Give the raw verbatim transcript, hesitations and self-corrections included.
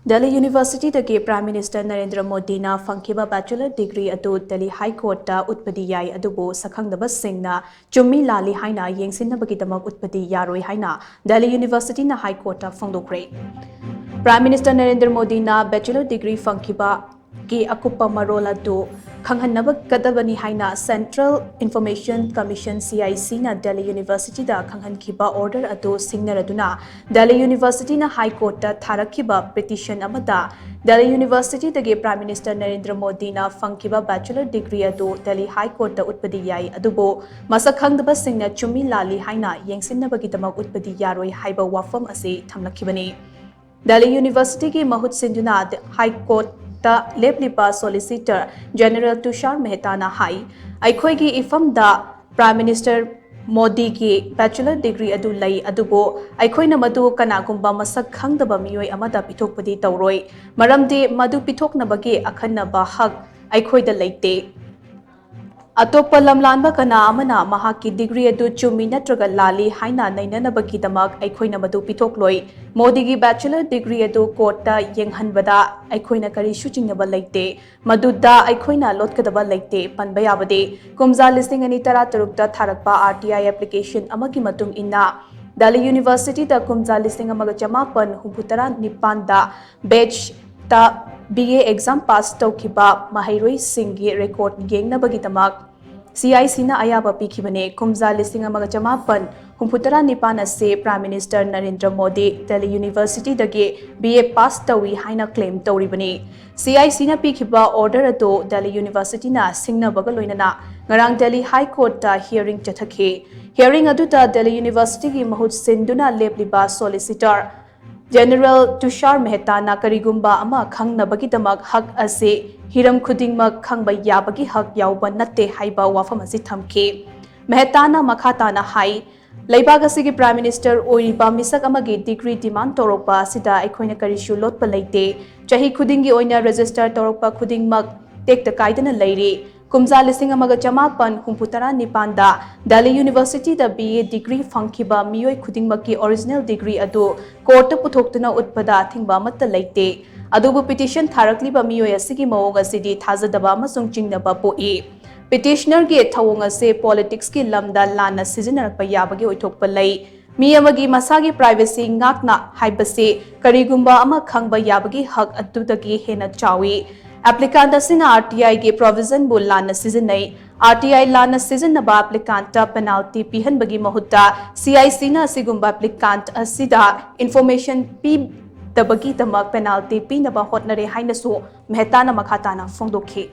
Delhi ꯌꯨꯅꯤꯚꯔꯁꯤꯇꯤꯗꯒꯤ Prime Minister Narendra ꯃꯣꯗꯤꯅ ꯐꯪꯈꯤꯕ bachelor degree ꯑꯗꯨ ꯗꯦꯜꯂꯤ High Courtꯇ ꯎꯠꯄꯗꯤ ꯌꯥꯏ, ꯑꯗꯨꯕꯨ ꯁꯛꯈꯪꯗꯕꯁꯤꯡꯅ ꯆꯨꯝꯃꯤ ꯂꯥꯜꯂꯤ ꯍꯥꯏꯅ ꯌꯦꯡꯁꯤꯟꯅꯕꯒꯤꯗꯃꯛ ꯎꯠꯄꯗꯤ ꯌꯥꯔꯣꯏ ꯍꯥꯏꯅ Delhi ꯌꯨꯅꯤꯚꯔꯁꯤꯇꯤꯅ High Courtꯇ ꯐꯣꯡꯗꯣꯛꯈ꯭ꯔꯦ꯫ Prime Minister Narendra ꯃꯣꯗꯤꯅ bachelor degree ꯐꯪꯈꯤꯕꯒꯤ ꯑꯀꯨꯞꯄ ꯃꯔꯣꯜ ꯑꯗꯨ ꯈꯪꯍꯟꯅꯕꯒꯗꯕꯅꯤ ꯍꯥꯏꯅ Central Information Commission, CICꯅ ꯗꯦꯜꯂꯤ ꯌꯨꯅꯤꯚꯔꯁꯤꯇꯤꯗ ꯈꯪꯍꯟꯈꯤꯕ order ꯑꯗꯨ ꯁꯤꯡꯅꯔꯗꯨꯅ ꯗꯦꯜꯂꯤ ꯌꯨꯅꯤꯚꯔꯁꯤꯇꯤꯅ High Courtꯇ ꯊꯥꯔꯛꯈꯤꯕ petition ꯑꯃꯗ ꯗꯦꯜꯂꯤ ꯌꯨꯅꯤꯚꯔꯁꯤꯇꯤꯗꯒꯤ Prime Minister ꯅꯔꯦꯟꯗ꯭ꯔ ꯃꯣꯗꯤꯅ ꯐꯪꯈꯤꯕ bachelor degree ꯑꯗꯨ ꯗꯦꯜꯂꯤ High Courtꯇ ꯎꯠꯄꯗꯤ ꯌꯥꯏ, ꯑꯗꯨꯕꯨ ꯃꯁꯛ ꯈꯪꯗꯕꯁꯤꯡꯅ ꯆꯨꯝꯃꯤ ꯂꯥꯜꯂꯤ ꯍꯥꯏꯅ ꯌꯦꯡꯁꯤꯟꯅꯕꯒꯤꯗꯃꯛ ꯎꯠꯄꯗꯤ ꯌꯥꯔꯣꯏ ꯍꯥꯏꯕ ꯋꯥꯐꯝ ꯑꯁꯤ ꯊꯝꯂꯛꯈꯤꯕꯅꯤ꯫ ꯗꯦꯜꯂꯤ ꯌꯨꯅꯤꯚꯔꯁꯤꯇꯤꯒꯤ ꯃꯍꯨꯠ ꯁꯤꯟꯗꯨꯅ High Courtꯇ ꯂꯦꯞꯂꯤꯕ Solicitor General ꯇꯨꯁꯥꯔ ꯃꯦꯍꯇꯥꯅ ꯍꯥꯏ, ꯑꯩꯈꯣꯏꯒꯤ ꯏꯐꯝꯗ Prime Minister ꯃꯣꯗꯤꯒꯤ bachelor degree ꯑꯗꯨ ꯂꯩ, ꯑꯗꯨꯕꯨ ꯑꯩꯈꯣꯏꯅ ꯃꯗꯨ ꯀꯅꯥꯒꯨꯝꯕ ꯃꯁꯛ ꯈꯪꯗꯕ ꯃꯤꯑꯣꯏ ꯑꯃꯗ ꯄꯤꯊꯣꯛꯄꯗꯤ ꯇꯧꯔꯣꯏ, ꯃꯔꯝꯗꯤ ꯃꯗꯨ ꯄꯤꯊꯣꯛꯅꯕꯒꯤ ꯑꯈꯟꯅꯕ ꯍꯛ ꯑꯩꯈꯣꯏꯗ ꯂꯩꯇꯦ꯫ ꯑꯇꯣꯞꯄ ꯂꯝꯂꯥꯟꯕ ꯀꯅꯥ ꯑꯃꯅ ꯃꯍꯥꯛꯀꯤ degree ꯑꯗꯨ ꯆꯨꯝꯃꯤ ꯅꯠꯇ꯭ꯔꯒ ꯂꯥꯜꯂꯤ ꯍꯥꯏꯅ ꯅꯩꯅꯅꯕꯒꯤꯗꯃꯛ ꯑꯩꯈꯣꯏꯅ ꯃꯗꯨ ꯄꯤꯊꯣꯛꯂꯣꯏ꯫ ꯃꯣꯗꯤꯒꯤ bachelor degree ꯑꯗꯨ courtꯇ ꯌꯦꯡꯍꯟꯕꯗ ꯑꯩꯈꯣꯏꯅ ꯀꯔꯤꯁꯨ ꯆꯤꯡꯅꯕ ꯂꯩꯇꯦ꯫ ꯃꯗꯨꯗ ꯑꯩꯈꯣꯏꯅ ꯂꯣꯠꯀꯗꯕ ꯂꯩꯇꯦ꯫ ꯄꯟꯕ ꯌꯥꯕꯗꯤ, ꯀꯨꯝꯖꯥ ꯂꯤꯁꯤꯡ ꯑꯅꯤ ꯇꯔꯥꯇꯔꯨꯛꯇ ꯊꯥꯔꯛꯄ RTI application ꯑꯃꯒꯤ ꯃꯇꯨꯡ ꯏꯟꯅ, ꯗꯦꯜꯂꯤ ꯌꯨꯅꯤꯚꯔꯁꯤꯇꯤꯗ ꯀꯨꯝꯖꯥ ꯂꯤꯁꯤꯡ ꯑꯃꯒ ꯆꯃꯥꯄꯟ ꯍꯨꯝꯐꯨꯇꯔꯥ ꯅꯤꯄꯥꯟꯗ batchꯇ BA exam pass ꯇꯧꯈꯤꯕ ꯃꯍꯩꯔꯣꯏꯁꯤꯡꯒꯤ record ꯌꯦꯡꯅꯕꯒꯤꯗꯃꯛ CICꯅ ꯑꯌꯥꯕ ꯄꯤꯈꯤꯕꯅꯤ꯫ ꯀꯨꯝꯖꯥ ꯂꯤꯁꯤꯡ ꯑꯃꯒ ꯆꯃꯥꯄꯟ ꯍꯨꯝꯐꯨꯇꯔꯥ ꯅꯤꯄꯥꯟ ꯑꯁꯤ Prime Minister Narendra Modi Delhi ꯌꯨꯅꯤꯚꯔꯁꯤꯇꯤꯗꯒꯤ BA pass ꯇꯧꯏ ꯍꯥꯏꯅ claim ꯇꯧꯔꯤꯕꯅꯤ꯫ CICꯅ ꯄꯤꯈꯤꯕ order ꯑꯗꯨ ꯗꯦꯜꯂꯤ ꯌꯨꯅꯤꯚꯔꯁꯤꯇꯤꯅ ꯁꯤꯡꯅꯕꯒ ꯂꯣꯏꯅꯅ ꯉꯔꯥꯡ ꯗꯦꯜꯂꯤ High Courtꯇ hearing ꯆꯠꯊꯈꯤ꯫ Hearing ꯑꯗꯨꯗ ꯗꯦꯜꯂꯤ ꯌꯨꯅꯤꯚꯔꯁꯤꯇꯤꯒꯤ ꯃꯍꯨꯠ ꯁꯤꯟꯗꯨꯅ ꯂꯦꯞꯂꯤꯕ Solicitor General ꯇꯨꯁꯥꯔ ꯃꯦꯍꯇꯥꯅ ꯀꯔꯤꯒꯨꯝꯕ ꯑꯃ ꯈꯪꯅꯕꯒꯤꯗꯃꯛ ꯍꯛ ꯑꯁꯤ ꯍꯤꯔꯝ ꯈꯨꯗꯤꯡꯃꯛ ꯈꯪꯕ ꯌꯥꯕꯒꯤ ꯍꯛ ꯌꯥꯎꯕ ꯅꯠꯇꯦ ꯍꯥꯏꯕ ꯋꯥꯐꯝ ꯑꯁꯤ ꯊꯝꯈꯤ꯫ ꯃꯦꯍꯇꯥꯅ ꯃꯈꯥ ꯇꯥꯅ ꯍꯥꯏ, ꯂꯩꯕꯥꯛ ꯑꯁꯤꯒꯤ Prime Minister ꯑꯣꯏꯔꯤꯕ ꯃꯤꯁꯛ ꯑꯃꯒꯤ degree demand ꯇꯧꯔꯛꯄ ꯑꯁꯤꯗ ꯑꯩꯈꯣꯏꯅ ꯀꯔꯤꯁꯨ ꯂꯣꯠꯄ ꯂꯩꯇꯦ꯫ ꯆꯍꯤ ꯈꯨꯗꯤꯡꯒꯤ ꯑꯣꯏꯅ register ꯇꯧꯔꯛꯄ ꯈꯨꯗꯤꯡꯃꯛ ꯇꯦꯛꯇ ꯀꯥꯏꯗꯅ ꯂꯩꯔꯤ꯫ ꯀꯨꯝꯖꯥ ꯂꯤꯁꯤꯡ ꯑꯃꯒ ꯆꯃꯥꯄꯟ ꯍꯨꯝꯐꯨ ꯇꯔꯥ ꯅꯤꯄꯥꯟꯗ ꯗꯦꯜꯂꯤ ꯌꯨꯅꯤꯚꯔꯁꯤꯇꯤꯗ ꯕꯤ ꯑꯦ ꯗꯤꯒ꯭ꯔꯤ ꯐꯪꯈꯤꯕ ꯃꯤꯑꯣꯏ ꯈꯨꯗꯤꯡꯃꯛꯀꯤ ꯑꯣꯔꯤꯖꯤꯅꯦꯜ ꯗꯤꯒ꯭ꯔꯤ ꯑꯗꯨ ꯀꯣꯔꯠꯇ ꯄꯨꯊꯣꯛꯇꯨꯅ ꯎꯠꯄꯗ ꯑꯊꯤꯡꯕ ꯑꯃꯠꯇ ꯂꯩꯇꯦ꯫ ꯑꯗꯨꯕꯨ ꯄꯤꯇꯤꯁꯟ ꯊꯥꯔꯛꯂꯤꯕ ꯃꯤꯑꯣꯏ ꯑꯁꯤꯒꯤ ꯃꯑꯣꯡ ꯑꯁꯤꯗꯤ ꯊꯥꯖꯗꯕ ꯑꯃꯁꯨꯡ ꯆꯤꯡꯅꯕ ꯄꯣꯛꯏ꯫ ꯄꯤꯇꯤꯁꯅꯔꯒꯤ ꯊꯧꯑꯣꯡ ꯑꯁꯤ ꯄꯣꯂꯤꯇꯤꯛꯁꯀꯤ ꯂꯝꯗ ꯂꯥꯟꯅ ꯁꯤꯖꯤꯟꯅꯔꯛꯄ ꯌꯥꯕꯒꯤ ꯑꯣꯏꯊꯣꯛꯄ ꯂꯩ꯫ ꯃꯤ ꯑꯃꯒꯤ ꯃꯁꯥꯒꯤ ꯄ꯭ꯔꯥꯏꯚꯦꯁꯤ ꯉꯥꯛꯅ ꯍꯥꯏꯕꯁꯤ ꯀꯔꯤꯒꯨꯝꯕ ꯑꯃ ꯈꯪꯕ ꯌꯥꯕꯒꯤ ꯍꯛ ꯑꯗꯨꯗꯒꯤ ꯍꯦꯟꯅ ꯆꯥꯎꯏ꯫ ꯑꯦꯄ꯭ꯂꯤꯀꯥꯟꯠ ꯑꯁꯤꯅ ꯑꯥꯔ ꯇꯤ ꯑꯥꯏꯒꯤ ꯄ꯭ꯔꯣꯚꯤꯖꯟꯕꯨ ꯂꯥꯟꯅ ꯁꯤꯖꯤꯟꯅꯩ꯫ ꯑꯥꯔ ꯇꯤ ꯑꯥꯏ ꯂꯥꯟꯅ ꯁꯤꯖꯤꯟꯅꯕ ꯑꯦꯄ꯭ꯂꯤꯀꯥꯟꯠꯇ ꯄꯦꯅꯥꯜꯇꯤ ꯄꯤꯍꯟꯕꯒꯤ ꯃꯍꯨꯠꯇ ꯁꯤ ꯑꯥꯏ ꯁꯤꯅ ꯑꯁꯤꯒꯨꯝꯕ ꯑꯦꯄ꯭ꯂꯤꯀꯥꯟꯠ ꯑꯁꯤꯗ ꯏꯟꯐꯣꯔꯃꯦꯁꯟ ꯄꯤꯗꯕꯒꯤꯗꯃꯛ ꯄꯦꯅꯥꯜꯇꯤ ꯄꯤꯅꯕ ꯍꯣꯠꯅꯔꯦ ꯍꯥꯏꯅꯁꯨ ꯃꯦꯍꯇꯥꯅ ꯃꯈꯥ ꯇꯥꯅ ꯐꯣꯡꯗꯣꯛꯈꯤ꯫